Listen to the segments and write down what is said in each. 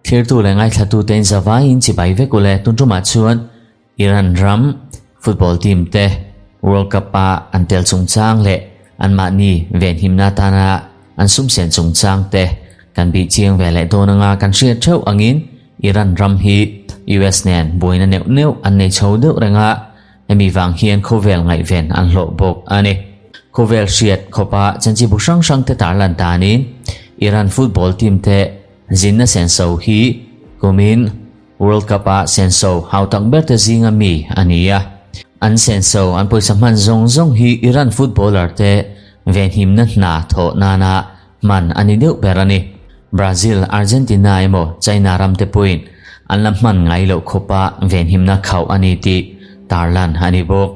Thirtu leh ngaithlatute in zavaiin chibai vek ule tun tumah chuan Iran ram football team te World Cup a an tel chungchang leh anmahni venhimna atana an sumsen chungchang te kan bih chiang ve leh dawn anga kan hriat theuh angin Iran ram hi US nen buaina neuh neuh an nei chho deuh reng a, hemi vang hian khawvel ngaihven an hlawh bawk a ni. Khawvel hriat khawpa chanchinbu hrang hrang te tarlan danin Iran football team te zinna senso hi kumin World Cup a senso hau tak ber te zinga mi a ni a. An senso an pawisa hman zawng zawng hi Iran footballer te venhimna hna thawh nana hman a ni deuh ber a ni. Brazil, Argentina emaw China ram te pawhin an la hman ngai loh khawpa venhimna khauh a ni tih tarlan a ni bawk.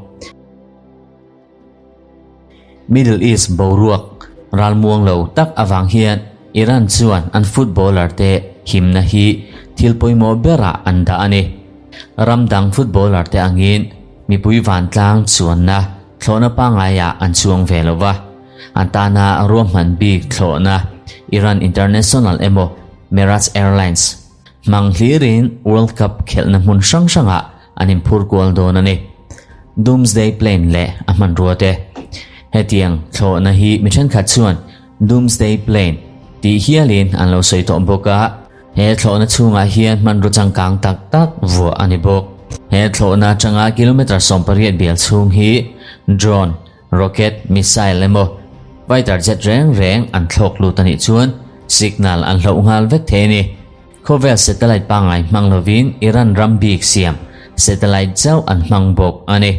Middle East boruak ralmuang lo tak avang hian Iran chuan an footballer te himna hi thil pawimawh berah an dah a ni. Ram dang footballer te angin mipui vantlang chuanna thlawhna pangaiah an chuang ve lo va, an tana ruahman bik thlawhna Iran International emaw Mirage Airlines hmang hlirin World Cup khelhna hmun hrang hrangah an inphur kual dawn a ni. Doomsday Plane leh a hmanrua te. Hetiang thlawhna hi mi thenkhat chuan Doomsday Plane tih hialin an lo sawi tawh bawk a, he thlawhna chhungah hian hmanraw changkang tak tak vuah a ni bawk. He thlawhna atanga kilometre 18 bial chhung hi drone, rocket, missile emaw fighter jet reng reng an thlawk lut a nih chuan signal an hloh nghal vek thei a ni. Khawvel satellite pangngai hmang lovin Iran ram bik siam satellite chauh an hmang bawk a ni.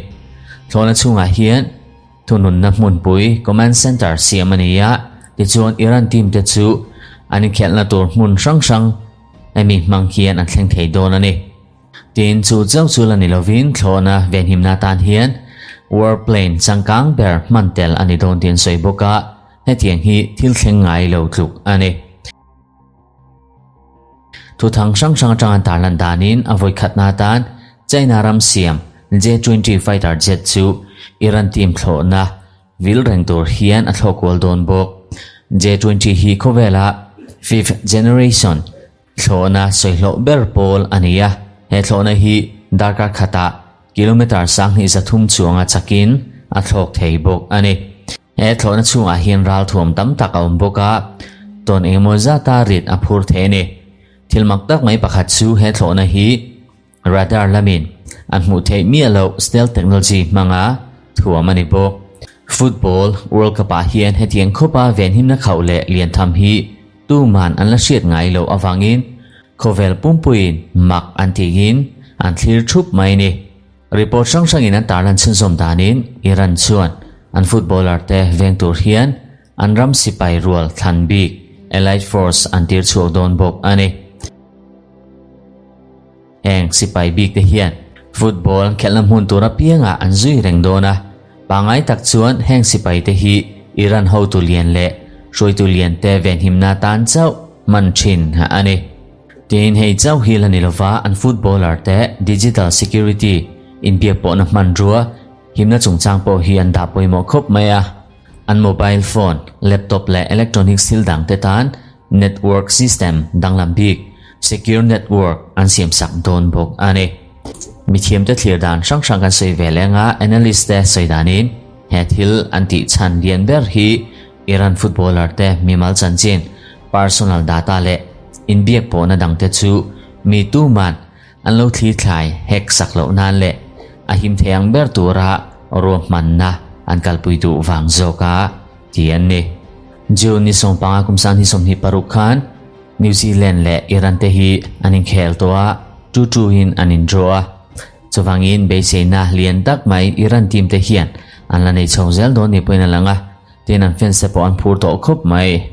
Thlawhna chhungah hian thununna hmunpui command center siam a ni a, tichuan Iran team te chu an inkhelhna tur hmun hrang hrang hemi hmang hian an thleng thei dawn a ni. Tin, chu chauh chu la ni lovin thlawhna venhimna atan hian warplane changkang ber hman tel a ni dawn tih an sawi bawk a, hetiang hi thil thleng ngai lo tluk a ni. Thuthang hrang hrang atang an tarlan danin a vawi khatna atan China ram siam J-20 fighter jet chu Iran team thlawhna vil reng tur hian a thlawh kual dawn bawk. J-20 hi khawvela fifth generation thlawhna sawihlawh ber pawl a ni a, he thlawhna hi darkar khatah kilometre 2300 chuanga chakin a thlawk thei bawk a ni. He thlawhna chhungah hian ralthuam tam tak a awm bawk a, tawn engemaw zata rit a phur thei a ni. Thil mak tak mai pakhat chu he thlawhna hi radar lamin an hmuh theih miah loh stealth technology hmanga thuam a ni bawk. Football World Cup ah hian hetiang khawpa venhimna khauh leh liantham hi tuman an la hriat ngai loh avangin khawvel pumpuiin mak an tihin an thlir thup mai a ni. Report hrang hrangin an tarlan chhunzawm danin Iran chuan an footballer te veng tur hian an ram sipai rual thlan bik Elite Force an tir chhuak dawn bawk a ni. Heng sipai bik te hian football khelhna hmun tur apiangah an zui reng dawn a, pangngai tak chuan heng sipai te hi Iran hotu lian leh hruaitu lian te venhimna tan chauh hman thin a ni. Tin, hei chauh hi la ni lova an footballer te digital security inbiak pawhna hmanrua himna chungchang pawh hi an dah pawimawh khawp mai a. An mobile phone, laptop leh electronics thil dang te tan network system danglam bik secure network an siam sak dawn bawk a ni. Mithiam te thlir dan hrang hrang kan sawi ve leng a, analyst te sawi danin he thil an tih chhan lian ber hi Iran footballer te mimal chanchin, personal data leh inbiak pawhna dangte chu mi tuman an lo thli thlai hek sak loh nan leh a him thei ang ber tura ruahmanna an kalpui duh vang zawk a ti an ni. June ni 15 kum 2026 khan New Zealand leh Iran te hi an inkhel tawh a, 2-2 in an in draw a. Chuvangin beiseina lian tak mai Iran team te hian an la nei chho zel dawn ni pawhin a lang a. Tin an fans te pawh an phur tawh khawp mai.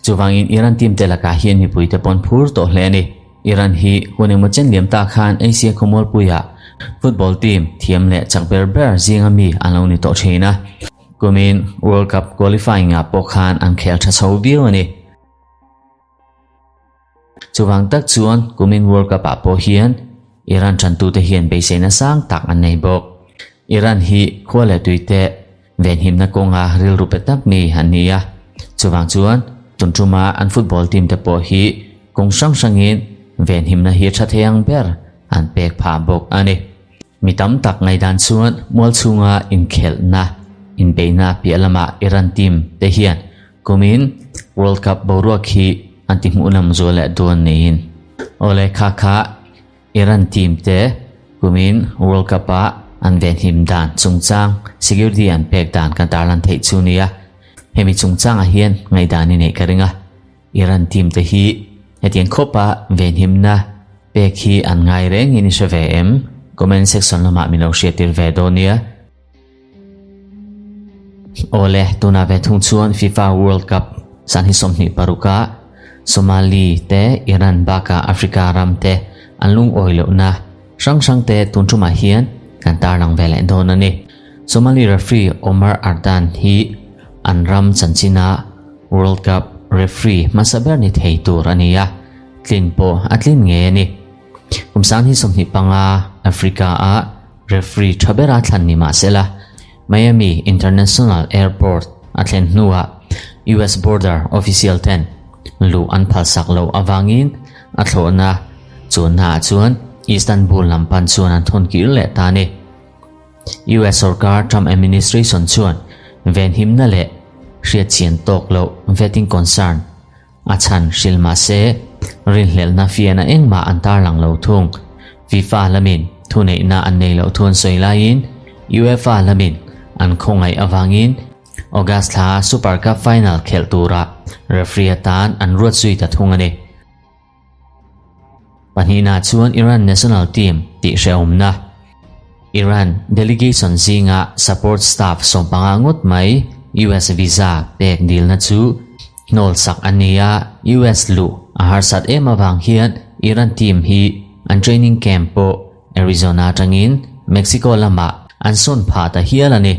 Chuvangin Iran team te lakah hian mipui te pawh an phur tawh hle a ni. Iran hi hun engmaw chen liam ta khan Asia khawmualpuiah football team thiam leh chak ber ber zinga mi an lo ni tawh thin a. Kumin World Cup qualifying ah pawh khan an khel tha chho viau a ni. Chuvang tak chuan kumin World Cup ah pawh hian Iran tantute hian beiseina sang tak an nei bawk. Iran hi khua leh tui te venhimna kawnga rilru pe tak mi an ni a. Chuvang chuan. Tun tuma an football team te pawh hi kawng hrang hrangin venhimna hi tha thei ang ber an pek phah bawk a ni. Mi tam tak ngaihdan chuan mual chhunga inkhelhna, inbeihna piah lamah Iran team te hian kumin World Cup boruak hi an ti hmuhnawm zual leh dawn niin. Awle kha kha Iran team te kumin World Cup ah an venhim dan chungchang security an pek dan kan tarlan theih chu nia. Hemi chungchangah hian ngaihdan i neih ka ring a. Iran team te hi hetiang khawpa venhimna pek hi an ngai rengin i hre ve em? Comment section lamah min lo hriattir ve dawn nia. Awle, tunah ve thung chuan FIFA World Cup san hi 26 ah Somali te, Iran bakah Africa ram te an lungawi lohna hrang hrang te tun tumah hian kan tarlang ve leh dawn a ni. Somali referee Omar Ardan hi an ram chanchina World Cup referee hmasa ber ni thei tur a ni a, tlin pawh a tlin ngei a ni. Kum 2025 Africa-ah referee tha bera thlan ni mah sela, Miami International Airport a thlen hnuah US border official ten luh an phalsak loh avangin a thlawhna chuannaah chuan Istanbul lam pan chuan an thawn kir leh ta a ni. US sorkar Trump administration chuan venhimna leh hriatchian tawk loh vetting concern a chhan hrilh mah se, rinhlelhna fiahna engmah an tarlang lo thung. FIFA lamin thuneihna an nei loh thu an sawi laiin UEFA lamin an khawngaih avangin August thla Super Cup final khelh tura referee atan an ruat zui ta thung a ni. Pahnihna chuan Iran national team tih hrehawmna. Iran delegation zinga support staff 15 ngawt mai US visa pek dilna chu hnawlsak a ni a, US luh a harsat em avang hian Iran team hi an training camp pawh Arizona atangin Mexico lamah an sawn phah ta hial a ni.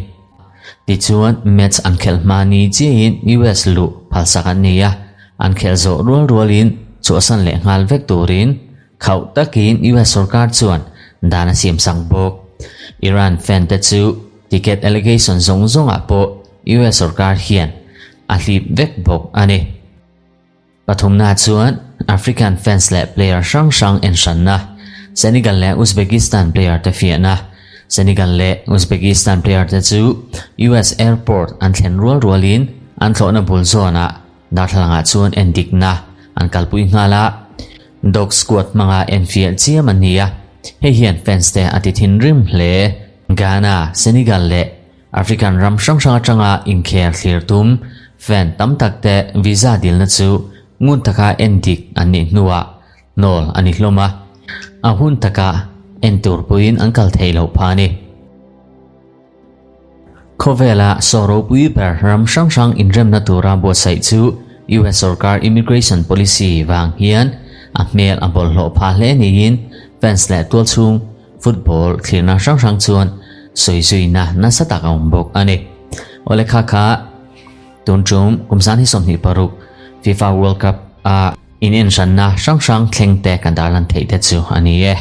Tichuan, match an khelh hma ni chiahin US luh phalsak an ni a, an khelh zawh rual rualin chhuahsan leh nghal vek turin khauh takin US sorkar chuan dan a siamsak bawk. Iran fan te chu ticket allocation zawng zawngah pawh US sorkar hian a hlip vek bawk a ni. Pathumna chuan African fans leh player hrang hrang en hranna, Senegal leh Uzbekistan player te fiahna. Senegal leh Uzbekistan player te chu US airport an thlen rual rualin an thlawhna bul zawnah darthlalangah chuan endikna an kalpui nghal a, dog squad hmanga enfiah chiam an ni a, hei hian fans te a ti thinrim hle. Ghana, Senegal leh African ram hrang hrang atanga inkhel thlir tum fan tam tak te visa dilna chu ngun taka en dik an nih hnuah hnawl a ni hlawm a, a hun taka en tur puiin an kal theih loh phah a ni. Khawvela saw ropui ber ram hrang hrang inremna tura buatsaih chu US sorkar immigration policy vang hian a hmel a bawlhhlawh phah hle niin fans leh tualchhung Football thlirna hrang hrang chuan sawi zuina nasa tak a awm bawk a ni. Awle kha kha tun tum kum 2026 FIFA World Cup a inenhranna hrang hrang thleng te kan darlan theih te chu a ni e.